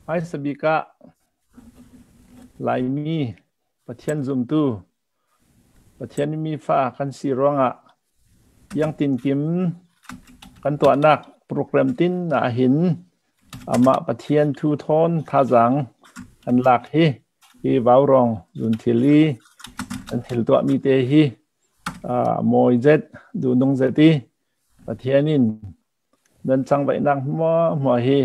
Hmaisa bik ah Laimi Pathian zumtu, Pathian mi fa kan si ruangah Iangtin Kim kan tuahnak program tin ahhin amah Pathian thu thawn thazaang kan lak hi hi vaurawng zunthil i kan thil tuahmi te hi mawi zet duhnung zet i Pathian in nan cangvaihnak hmuahhmuah hi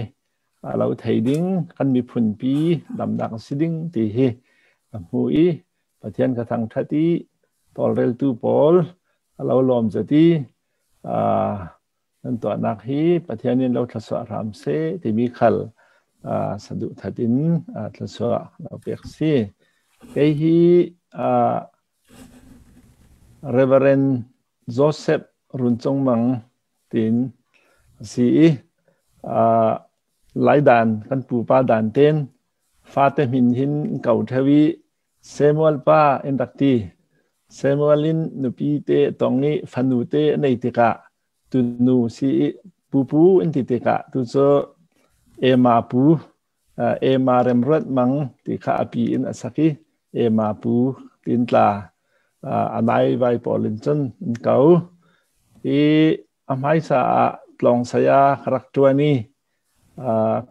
a lo thei ding kan miphun pi damnak si ding ti hi ka hmu i Pathian ka thangṭhat i tawlreltu pawl a lo lawm zet i nan tuahnak hi Pathian in lo thlasuah hram seh timi khal saduhthat in thlasuah lo pek si. Kei hi Reverend Joseph Run Cung Mang tiin a si i Laidan kan pupa dan ten fate min hin ko ṭheo i Samuel pa in rak ti. Samuel in nupi te tong i fanu te a nei tikah tunu si i pupu in ti tikah tu cu Emma pu Emma Remruat Mang ti kha a pi in a sak i Emma pu tin tla a nai vai pawl in cun an ko. I a hmaisa ah tlawng saya ka rak ṭuan i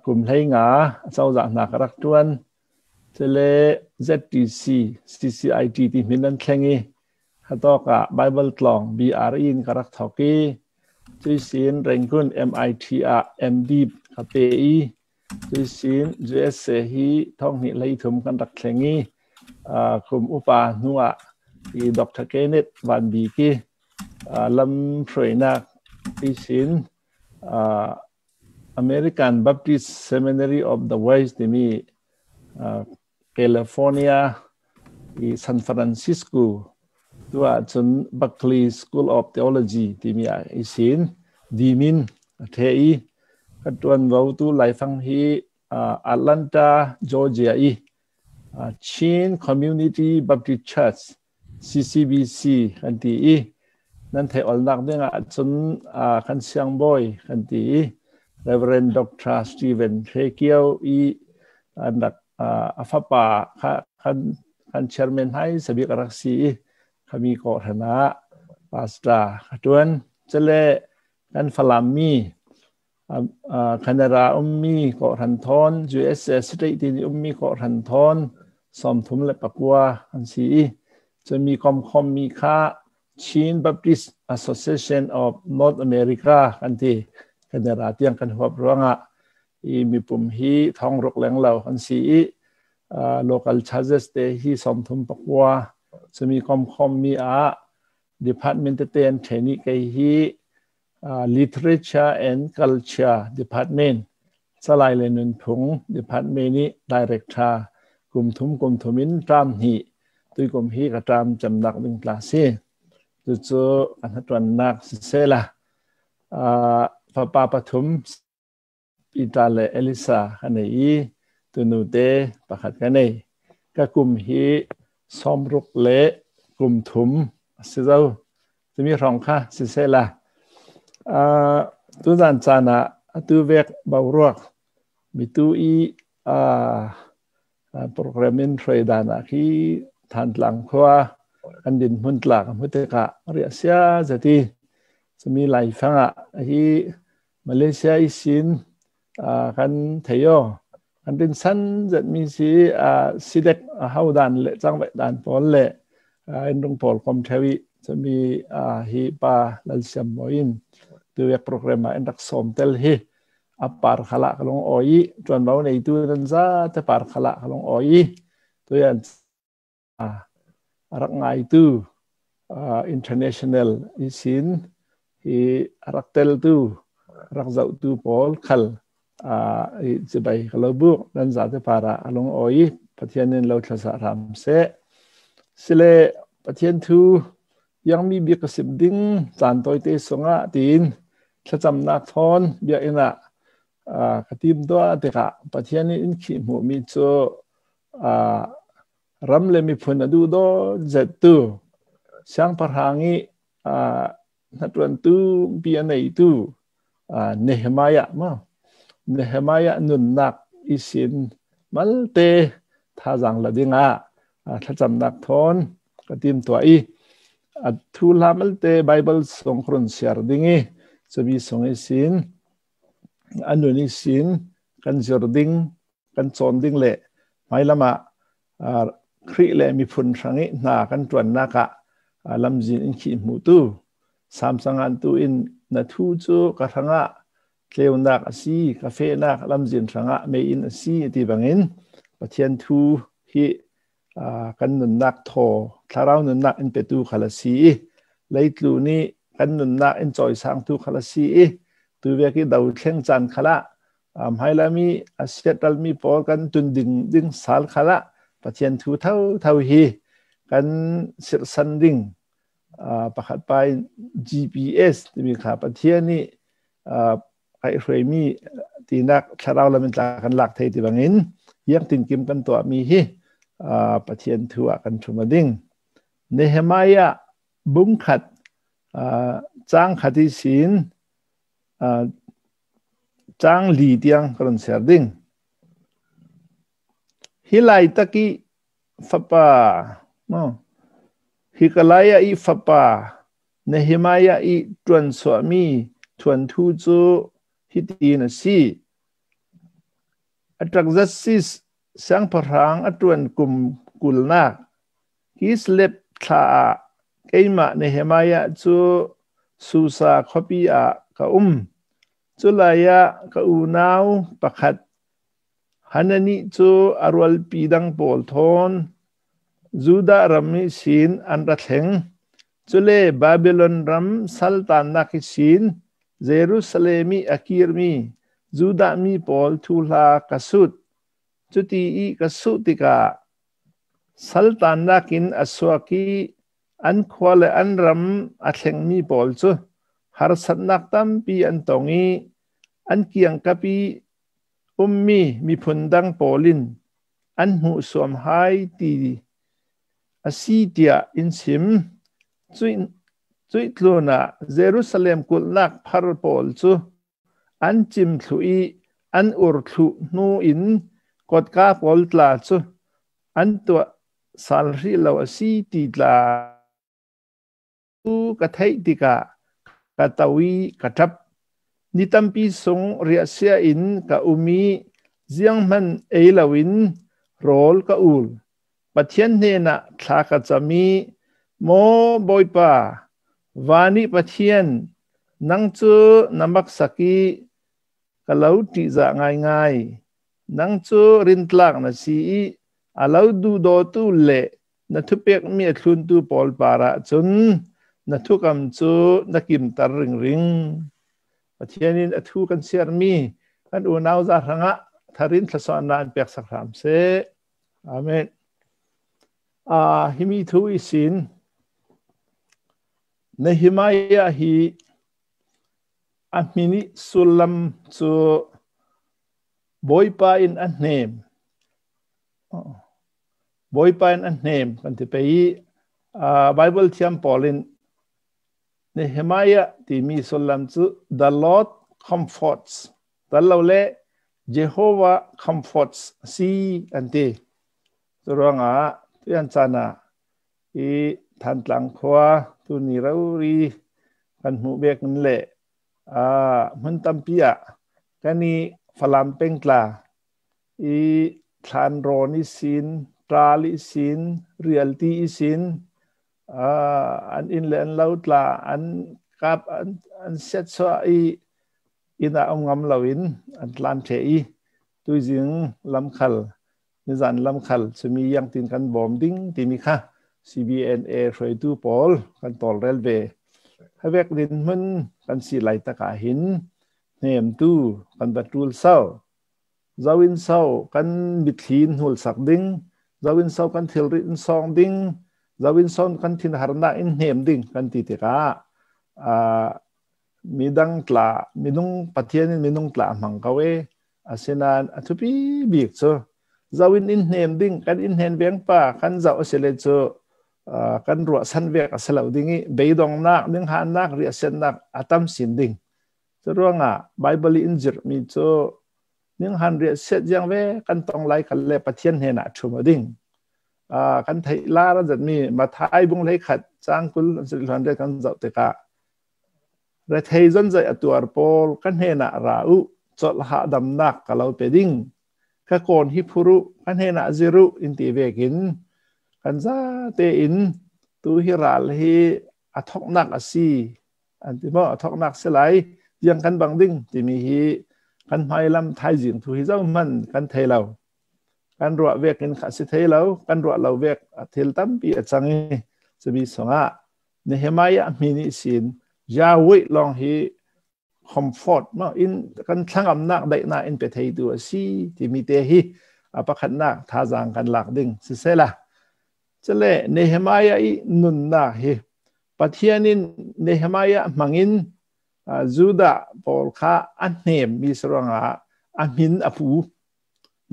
kum 15 acozah hna ka rak ṭuan. Cule ZTC, CCIT ti min an thleng i hatawk ah Bible tlawng BRE in ka rak thawk i cuisin Rangoon MIT ah MD ka pe i cuisin USA hi 2023 kan rak thleng i kum upa hnu ah i Dr. Kenneth Van Bik i lam hruainak cuisin American Baptist Seminary of the West timi California i San Francisco tu ahcun Berkeley School of Theology timi ah i sin dimin a the i ka tuanvo tu laifang hi Atlanta, Georgia i Chin Community Baptist Church CCBC kan ti i nan theih olnak ding ahcun kan siangbawi kan ti i Reverend Dr. Stephen Hre Kio i an rak a fapa kha kan kan chairman hai sabik a rak si i khami kawhhran ah pastor ka tuan cele kan Falam mi Canada ummi kawhhran thawn USA state tin ummi kawhhran thawn 39 an si i cumi komkhommi kha Chin Baptist Association of North America kan ti. Canada tiang kan huap ruangah i mipum hi 600 lenglo an si i local charges te hi 39 cumi komkhommi ah department tete an ṭhen i kei hi Literature and Culture Department Salai le Nunphung Department i Director kum thum kum thum in ṭam hnih tuikum hi ka ṭam cemnak ding tla si. Cucu ka hnatuannak siseh la. Fapa pathum Peter le Elisa ka nei i tunu te pakhat ka nei. Ka kum hi 63 a si zo. Timi hrawng kha siseh la. Uh, tuzan caan ah atu vek boruak mitu i uh, program in hruai dan ah khi Thantlang khua kan din hmun tlak hmu tikah riah sia zati cumi laifang ah hi Malaysia i sin kan theio kan rin san zet mi si sidek hau dan le changvai dan pawl le in rung pawl kom thewi chami hi pa lal siam moin tuwek program ah in rak som tel hi a par khala kalong oi tuan bau nei tu nan za te par khala kalong oi tuyan rak ngaitu international i sin hi rak teltu rak zohtu pawl khal i cibai ka lo buk nan zate para alung oi Pathian in lo thlasa ram se sile Pathian thu yang mi bia ka sim ding caan toite sungah tiin thlacamnak thawn biakinn ah ka tim tuah tikah Pathian in in khih hmuh mi cu ram le miphun a duh dawt zettu siangpahrang i hnatuantu pi a neitu Nehemiah ma Nehemiah nunnak Isin malte thazang la dingah thlacamnak thawn ka tim tuah i a thu hla malte Bible song run share ding i chumi song isin anun isin kan zir ding kan cawn ding le hmailam ah Khrih le miphun hrang i hna kan ṭuannak ah lamzin in khih hmuhtu samsangan tu in na thu cu ka hrangah tleunak a si, ka fehnak lamzin hrangah meiinn a si ti bangin Pathian thu hi kan nunnak thaw thlarau nunnak in petu khal a si i leitlu nih kan nunnak in cawisangtu khal a si i tu vek i do thleng caan khala hmailami a siatalmi pawl kan tun ding ding sal khala Pathian thu tho tho hi kan sirhsan ding pakhat pa in GPS timi kha Pathian nih kai hruaimi tinak thlarau lam in tla kan lak thei ti bangin yang tin kim kan tuahmi hi Pathian thu ah kan thum a ding. Nehemiah bung khat cang khat i sin Cang li tiang ka run ser ding. Hi lai taki fapa no hi kalaya i fapa Nehemiah i ṭuan suahmi thuanthu cu hitin a si. Artaxerxes siangpahrang a ṭuan kum kulnak Kislev thla ah keimah Nehemiah cu Susa khuapi ah ka um. Culai ah ka unau pakhat Hanani cu a rualpi dang pawl thawn Judah ram i sin an ra thleng. Cule Babilon ram saltannak i sin Jerusalem i a kirmi Judah mi pawl thuhla ka sut. Cuti i ka suh tikah Saltannak in a suak i an khua le an ram a thlengmi pawl cu harsatnak tampi an tong i an kiangkap i ummi miphun dang pawl in an hmuhsuam hai ti a si tiah in chim. Cuihtlun ah Jerusalem kulhnak phar pawl cu An cim thlu i an ur thlu hnu in kotka pawl tla cu an tuah sal hrih lo a si ti tla ka theih tikah ka to i ka ṭap. Ni tampi sung riahsia in ka um i zianghmanh ei loin rawl ka ul. Pathian hnenah thla ka cam i, Maw Bawipa, van i Pathian, nang cu na maksak i ka lo ṭihzah ngaingai. Nang cu rintlak na si i a lo duhdawtu le na thupekmi a thluntu pawl par ah cun na thukam cu na kimter ringring. Pathian in a thu kan siarmi kan unau za hrangah tharin thlasawnnak an pek sak hram seh. Amen. Himi thu i sin Nehemiah hi a hmin i sullam cu Bawipa in a hnem. Bawipa in a hnem kan ti pei i Bible thiam pawl in Nehemiah timi sullam cu the Lord comforts tal lo le Jehovah comforts a si an ti. Cu ruangah tuyan caan ah i Thantlang khua tuni rori kan hmuh bek in le hmun tampi ah kan i Falam pengtla i thlanrawn i sin, ṭal i sin, rialti i sin, an inn le an lo tla an kap an siatchuah i inn ah um ngam loin an tlan ṭhe i tuizing lamkhal nizan lamkhal chumi yangtin kan bawm ding timi kha CBNA hruaitu pawl kan tawlrel ve. Havek din hmun kan si lai takah hin hnemtu kan va ṭul sau. Zawin sau kan mitthli in hul sak ding, zawin sau kan thilri in sawng ding, zawin sau kan thin harnak in hnem ding kan ti tikah midang tla minung Pathian in minung tla hmang ko e asinain a thupi bik cu zawin in hnem ding kan in hnen veng pa kan zoh asile cu kan ruah san vek a si lo ding i beidongnak ding hannak riahsiannak a tam sin ding cu ruangah Bible in zirhmi cu Ning han ria set jiang ve kan tong lai kal le Pathian he na thum ding. Kan theih lar an zat mi Mathai bung hlei khat chang kul an sil hlan re kan zau tikah rethei zon zai atuar pawl kan he na ra u chol ha dam nak ka lo pe ding ka kon hi phuru kan he na ziru in ti vekin kan za te in tu hi ral hi a thoknak a si an ti mo a thoknak si lai yang kan bang ding timi hi kan hmailam thaizing thu hi zo man kan thei lo kan ruah vek in kha si thei lo kan ruah lo vek a thil tampi a cang i chumi songah Nehemiah mi nih sin Yahweh long hi comfort ma in kan thlangamnak daihnak in pe thei tu a si timi te hi a pakhatnak thazaang kan lak ding si sela chale Nehemiah i nunnak hi Pathian in Nehemiah hmangin Judah pawl kha a hnem mi saruangah a min a pu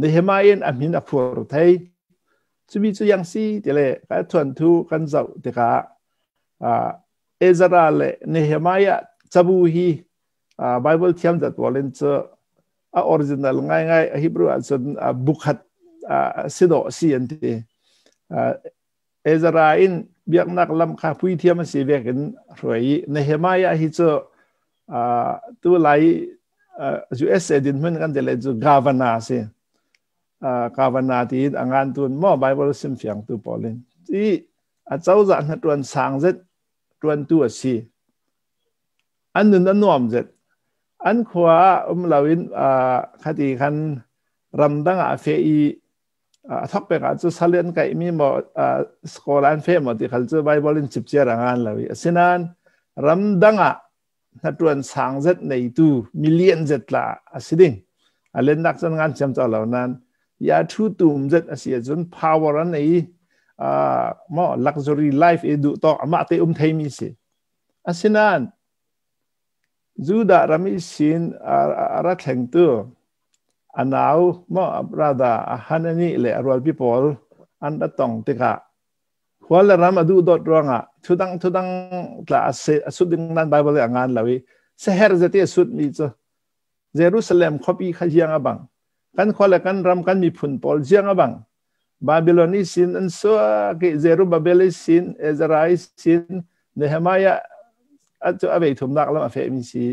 Nehemiah in a min a phur thei chumi chu yang si tile ka thuan thu kan zau tikah Ezra le Nehemiah cabu hi Bible thiam zat pawl in cu a original ngaingai a Hebrew ahcun bukhat si dawh si an ti. Ezra in biaknak lam kha puithiam a si vek in hruai i Nehemiah hi cu tu lai USA dinhmun kan ti le cu governor si. Governor tiin a ngan tun maw Bible sim fiang tu pawl in. I a cozah hna ṭuan sang zet ṭuantu a si. An nun a nuam zet. An khua ah um loin khati khan ramdang ah a feh i a thok pek ah cu sal an kaihmi maw school an feh maw ti khal cu Bible in cipciar a ngan lo i asinain ramdang ah hnaṭuan sang zet neitu million zet tla a si ding. A lennak cun ngan thiam cang lo nain ya thu tum zet a si ahcun power an nei maw luxury life i duh tawk amah te um theimi si. Asinain Judah ram i sin a ra thlengtu a nau maw brother a Hanani le a rualpi pawl an ra tong tikah Khual le ram a duh dawt ruangah thudang thudang tla a se a sut ding nan Bible a ngan lo i seher zeti a sut mi cu Jerusalem khuapi kha ziang a bang kan khua le kan ram kan miphun pawl ziang a bang Babylon i sin an suak i Zerubbabel i sin Ezra i sin Nehemiah a cu a vei thumnak lam a feh mi si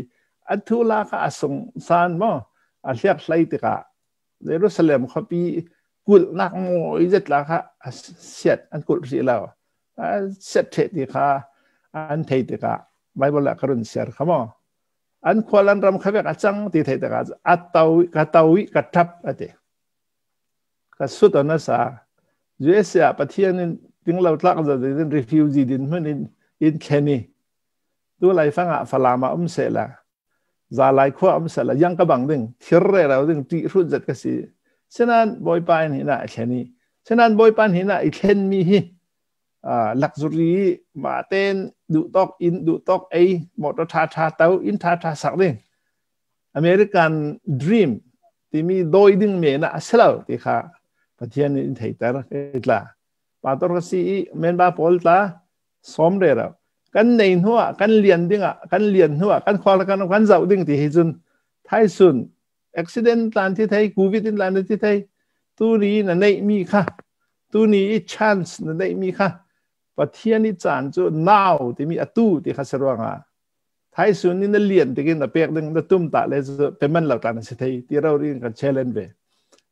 a thu la kha a sung san mo a hliak hlei tikah Jerusalem khuapi kulhnak mawi zet la kha a siat an kulh rih lo a siat ṭheh ti kha an thei tikah Bible ah ka run share kha maw an khual an ram kha vek a cang ti thei tikah a to ka to i ka ṭap a ti ka sut on a sa USA ah Pathian in tinglo tlak za in refugee din hmun in in thlen i tu lai fang ah Falam ah um seh la za lai khua um sala yang ka bang ding thir re rau ding ti hrut zat ka si senan bawipa in hina a thlen i senan bawipa in hina i thlen mi hi luxury ma ten duh tok in duh tok ei motor tha tha tau in tha tha sak ding American dream timi doi ding me na aselo ti kha Pathian in theiter tla pator ka si i men ba pawl tla som re ra kan nei hnuah kan lian dingah kan lian hnuah kan khua kan kan zoh ding ti hi cun thaisun accident tlan thi thei covid in tlan thi thei tu ni na neih mi kha tu ni i chance na neih mi kha Pathian i caan cu now timi atu ti kha saruanga thaisun ni na lian tikin na pek ding na tum ta le cu peman lo tlan si thei ti ro rin kan challenge ve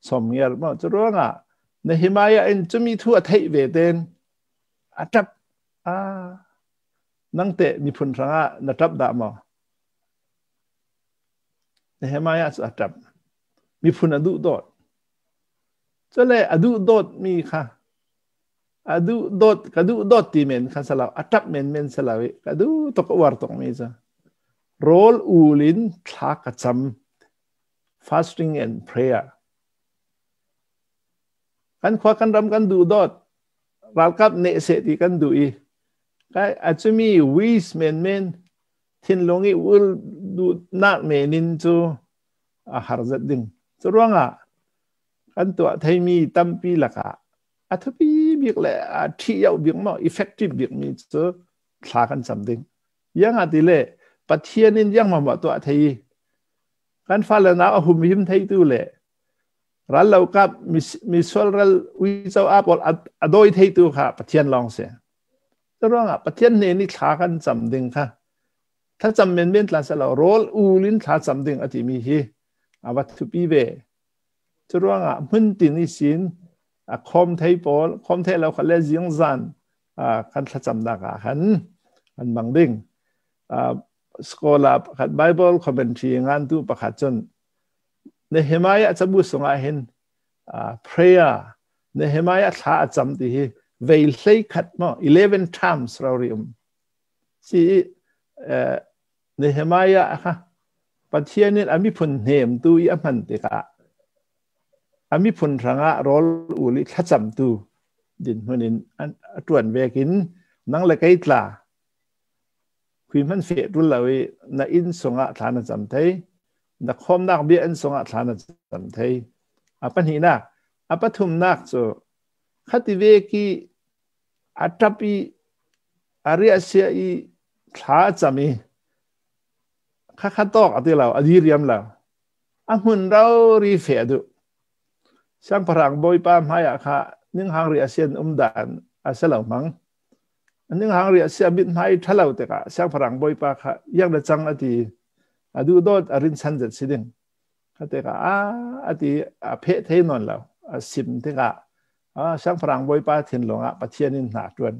som ngiar mo chu ruanga na himaya in chumi thu a thei ve ten a tap a nang te miphun hrangah na tap dah maw Nehemiah cu a tap miphun a duh dawt cule a duh dawt mi kha a duh dawt ka duh dawt ti men kha salo a tap men men salo i ka duh tuk uar tuk mi cu rawl ul in thla ka cam fasting and prayer kan khua kan ram kan duh dawt ralkap neh seh ti kan duh i kai a cumi wis menmen thinlung i ul duhnak men in cu a har zat ding cu ruangah kan tuah theimi tampi lakah a thupi bik le a ṭhi yoh bik maw effective bik mi cu thla kan cam ding yang ah ti le Pathian in yang ma tuah thei. Kan fale na a humhim theitu le ral lo kap misual ral uico a pawl a dawi theitu kha Pathian lawng si. Curuangah Pathian hne ni thla kan cam ding kha thlacam menmen tla selo rawl ul in thla cam ding a timi hi a va thupi ve. Curuangah hmun tin i sin a khom thei pawl khom thei lo kha le zing zan kan thlacamnak ah khan an bang ding. Scholar pakhat Bible commentary ngan tu pakhat cun Nehemiah cabu sungah hin prayer Nehemiah thla a cam ti hi vei hlei khat mo 11 times rori um si Nehemiah kha Pathian in a miphun hnem tu i a hman tikah a miphun hrangah rawl ul i thlacam tu dinhmun in a tuan vekin nang le kei tla Khui hmanh feh tul lo i na inn sungah thla na cam thei. Na khawmnak bia inn sungah thla na cam thei. A pahnihnak, a pathumnak cu khati ve ki a ṭap i a riah sia i thla a cam i khakha tawk a ti lo, a diriam lo. A hmun rori feh a duh. Siangpahrang bawipa hmaiah kha ninghang riah sian um dan a si lo hmang. Ninghang ri a sia mithmai ṭhalo tikah siangpahrang bawipa kha iang le cang a ti. A duhdawt a rinsan zet si ding. Kha tikah a a ti a pheh thei nawn lo. A sim tikah siangpahrang bawipa thinlung ah Pathian in hna ṭuan.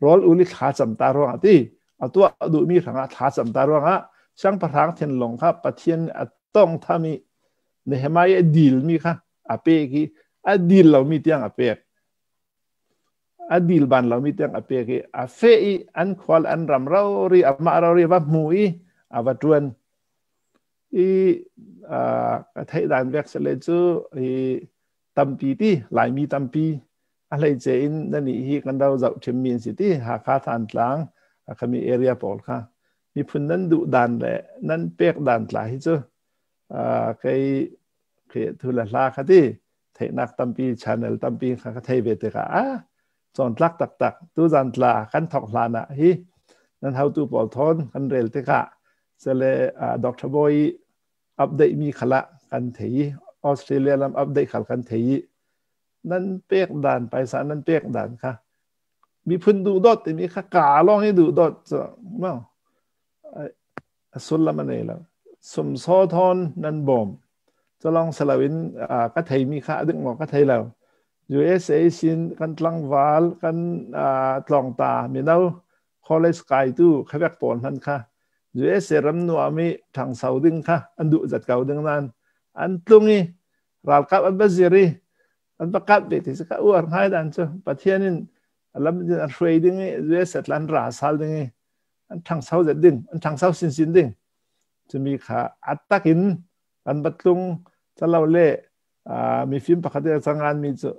Rawl uli thla cam ta ruangah ti a tuah duhmi hrangah thla cam ta ruangah siangpahrang thinlung kha Pathian a tong tham i Nehemiah a dilmi kha a pek i a dil lomi tiang a pek. A dil ban lomi tiang a pek i a feh i an khual an ram rori amah rori va hmu i a va ṭuan i ka theih dan vek sele cu hi tampi ti Laimi tampi a hleice in nani hi kan ro zoh ṭhimmi an si ti Hakha Thantlang khami area pawl kha miphun nan duh dan le nan pek dan tla hi cu kei khi thu le hla kha ti theihnak tampi channel tampi kha ka thei ve tikah a cawntlak taktak tu zan tla kan thok hlan ah hi nan hautu pawl thawn kan rel tikah sele Dr. Boy update mi khala kan thei Australia lam update khal kan thei nan pek dan paisa nan pek dan kha miphun duh dot timi kha ka long hi duh dot chu no a sullam a nei lo sumsaw thawn nan bawm culong saloin ka theimi kha a ding maw ka thei lo USA sin kan tlangval kan tlawngta mino college kai tu khavek pawl hman kha USA ram nuam i ṭhangso ding kha an duh zat ko ding nan an tlung i ralkap an va zir i an va kap ve ti ka uar ngai dan cu Pathian in lam in a hruai ding i USA tlan ra sal ding i an ṭhangso zet ding an ṭhangso sinsin ding cumi kha a takin an batlung calo le mifim pakhat e changan mi cu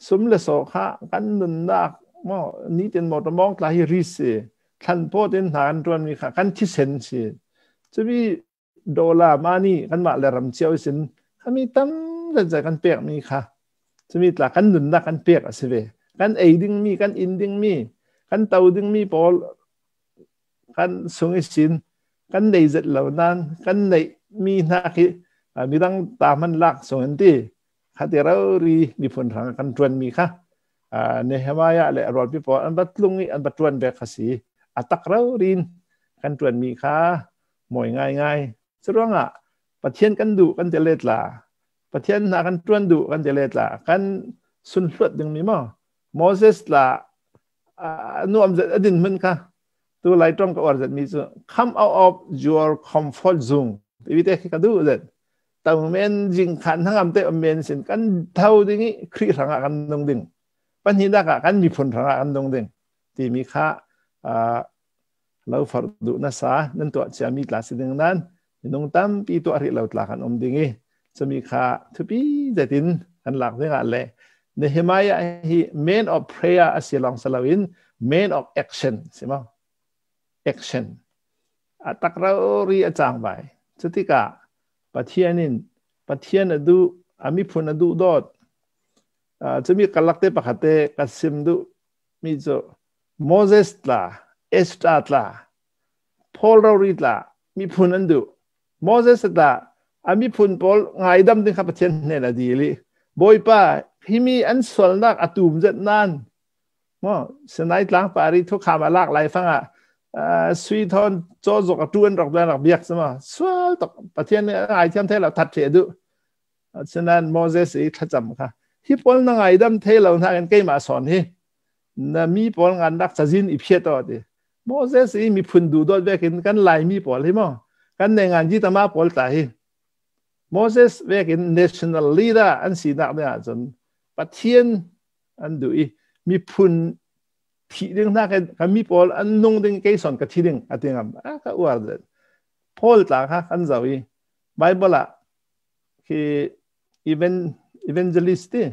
sum le so kha kan nunnak mo ni tin mo mong tla hi ri si thlan po tin hna kan tuan mi kha kan thisen si cumi dollar mani kan mah le ram cio sin khami tam zan kan pek mi kha cumi tla kan nunnak kan pek a si ve kan ei ding mi kan in ding mi kan to ding mi pawl kan sung i sin kan nei zet lo nan kan neih mi hna khi midang ta man lak sung an ti khati ro ri miphun hrang kan tuan mi kha Nehemiah le rualpi pawl an va tlung i an va tuan ve kha si a tak ro rin kan tuan mi kha mawi ngai ngai curuangah Pathian kan duh kan ti let la Pathian hna kan tuan duh kan ti let la kan sunhluat ding mi mo Moses la nuam zet adin mun kha tu lai tong ka war zet mi cu come out of your comfort zone ti te khi ka du zet tang men jing khan hangam te men sin kan thau ding i khri hranga kan nung ding panhi da ka kan miphun hranga kan nung ding ti mi kha lo far du na sa nan to chia mi tla si ding nan minung tampi to ri lo tla kan om ding i chumi kha thupi zetin kan lak ding ah le Nehemiah hi man of prayer a si long saloin man of action si mo action a takro ri a chang bai chutika Pathian in Pathian a du ami phun a du dot chumi kalak te pakhat te ka sim du mi chu Moses tla Esther tla Paul ro ri tla miphun an du Moses tla A miphun pawl ngaidam ding kha Pathian hnen a dil i Bawipa himi an sualnak a tum zet nan mo Sinai tlang pari thukham a lak lai fangah sui thon chaw zok a tu an rak rak biak sama sual tok Pathian nih ngai thiam thei lo that the du Asinain Moses i thlacam kha hi pawl na ngaidam thei lo hna in keimah sawn hi na mi pawl ngan rak cazin i phiat o ti Moses i miphun du dawt vekin kan Laimi pawl hi mo kan nei ngan ji tama pawl tla hi Moses vekin national leader an sinak ne ahcun Pathian an duh i miphun thi ding hna kan mi pawl an nung ding kei son ka thi ding ati ngam a ka uar de Paul tla kha kan zau i Bible ah khi evangelist ti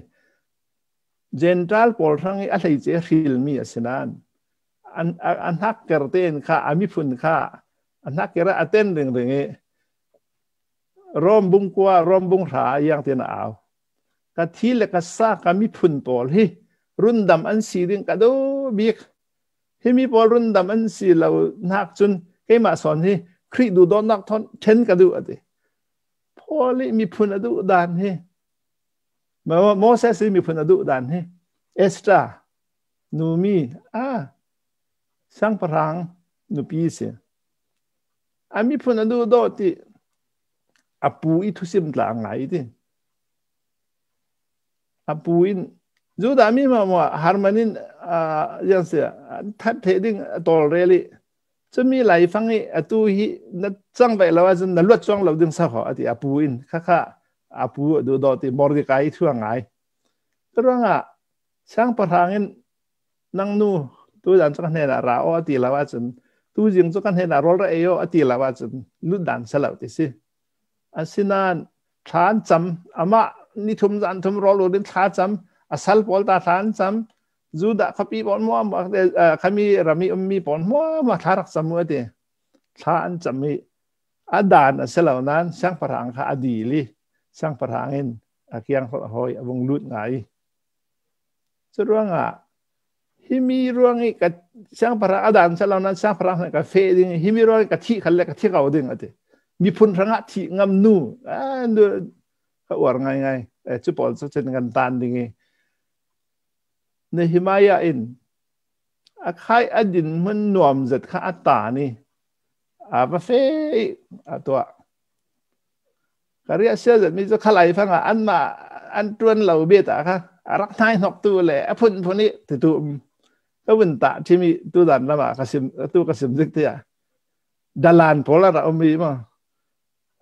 Gentile pawl hrang i a hleice hrilmi a si nain an hnakker tein kha a miphun kha a hnakker a ten ringring i Rom bung kua Rom bung hra yang tian a au. Ka thi le ka sa ka miphun pawl hi rundam an si ding ka do bik. Hi mi pawl rundam an si lo nak cun keimah sawn hi Khrih du dawtnak thon then ka duh ati. Paul i miphun a duh dan hi Moses i miphun a duh dan hi Esther numi a siangpahrang nupi si a miphun a duh dawh ti a pu i thusim tla ngai ti a pu in Judah mi ma ma harmanin yang se that the ding tol reli cumi lai fang i atu hi na cang ve lo ahcun na luat chuang lo ding sa ho ati apu in kha kha apu du do ti Mordecai thua ngai ruangah siangpahrang in nang nu tu dan chu kan hnen ah ra o ati lo ahcun tu jing chu kan hnen ah rol ra ei o ati lo ahcun lut dan sa lo ti si asinan thlan cam ama ni thum zan thum rol urin thla cam asal pawl ta thlan cam Judah khuapi pawl muah khami rami ummi pawl muah muah thla rak cam u ati thla an cam i a dan a si lo nain siangpahrang kha a dil i siangpahrang in a kiang hoi a vung lut ngai cu ruangah himi ruang i ka siangpahrang a dan si lo nain siangpahrang ka fe ding himi ruang i ka thi khal le ka thi ko ding ati miphun hrangah thi ngam nu ka uar ngai ngai cu pawl cu cun kan tan ding i Nehemiah in a khai a din hmun nuam zet kha a ta ni a va fe a tuah ka ria sia zet mi cu khalai fang ah an mah an tuan lo be ta kha a rak hnai hnok tu le a phun phun i ti tu ka vun ta thimi tu dan lama ka sim tu ka sim zik tia dalan pawl a ra um i ma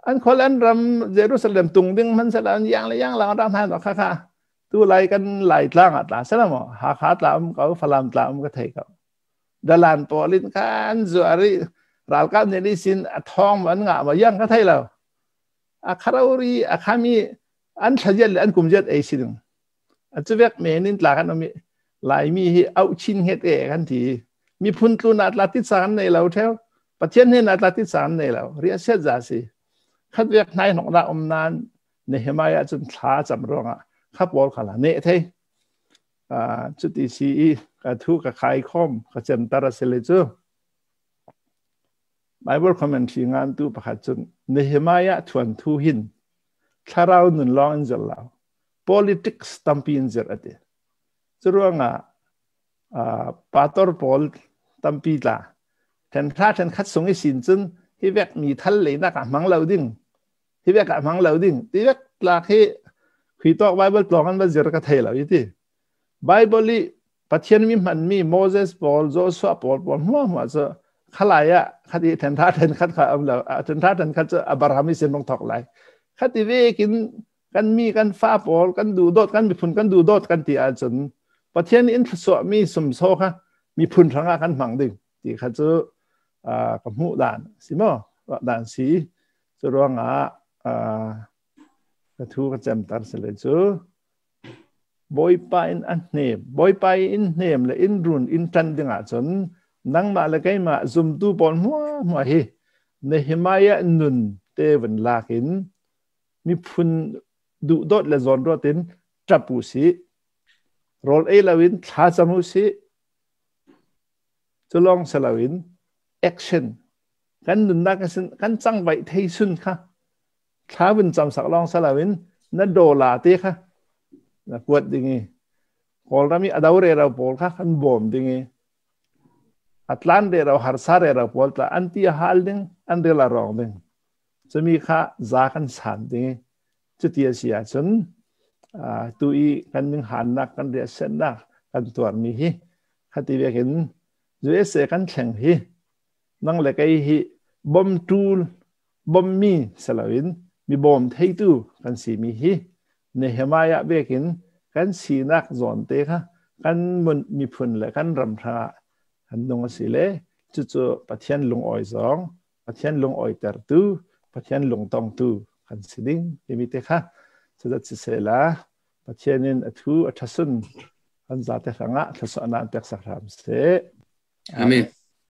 an khol an ram Jerusalem tung ding man sala an yang le yang lang rak hnai hnok kha kha tu lai kan lai tlang ah tla sela mo Hakha tla um ko Falam tla um ka thei ko dalan pawl in khan zuari ralkap nih ni sin a thong an nga ma yang ka thei lo a kharori a khami an thlajet le an kumjet ei siding a chuvek men in tla kan omi laimi hi au chin het e kan ti miphun tlu na tla ti caan nei lo theo pathian he na tla ti caan nei lo ria set za si khat vek hnai nok na um nan Nehemiah cun thla cam ruangah kha pawl kha la neh thei cuti si i ka thu ka khai khom ka cemtar a si le cu Bible commentary ngan tu pakhat cun Nehemiah thuan thu hin thlarau nun lawng in zir lo politics tampi in zir ati cu ruangah pastor pawl tampi tla then thla then khat sung i sin cun hi vek mi thal le nak ah hmang lo ding hi vek ah hmang lo ding ti vek tlak hi khi tawk Bible tlawng an va zir ka thei lo i ti Bible i Pathian mi hman mi Moses pawl Joshua pawl pawl hmuah hmuah cu khalai ah khati then tha then khat kha am lo then tha then khat cu Abraham i sin rong thok lai khati vekin kan mi kan fa pawl kan du dot kan miphun kan du dot kan ti ahcun Pathian in thlusuah mi sumso kha miphun hrangah kan hmang ding ti kha cu ka hmuh dan si mo dan si Cu ruangah ka thu ka cemter si le cu Bawipa in a hnem Bawipa in hnem le in run in ṭan dingah cun nangmah le keimah zumtu pawl hmuahhmuah hi Nehemiah nun te vun lak in miphun duhdawt le zawnruat in ṭap u sih rawl ei loin thla cam u sih cu lawng si loin action kan nunnak kan cangvaih thei sun kha Thla vun cam sak lawng saloin na dola te kha na kuat ding i Kawlram i a do rero pawl kha kan bawm ding i a tlan rero harsa rero pawl tla an ti a hal ding an ril a rawng ding cumi kha za kan san ding i cuti a si ahcun tu i kan ning hannak kan riahsennak kan tuarmi hi khati vekin USA kan thleng hi nang le kei hi bom tul bommi saloin mi bawm theitu kan simi hi Nehemiah vekin kan sinak zawn te kha kan miphun le kan ram hrangah kan nung a si le cucu Pathian lungawi zong Pathian lungawi tertu Pathian lungtongtu kan si ding timi te kha cudat sisela Pathian in a thu a ṭhasun kan zate hrangah thlachuahnak pek sak hram seh. Amen.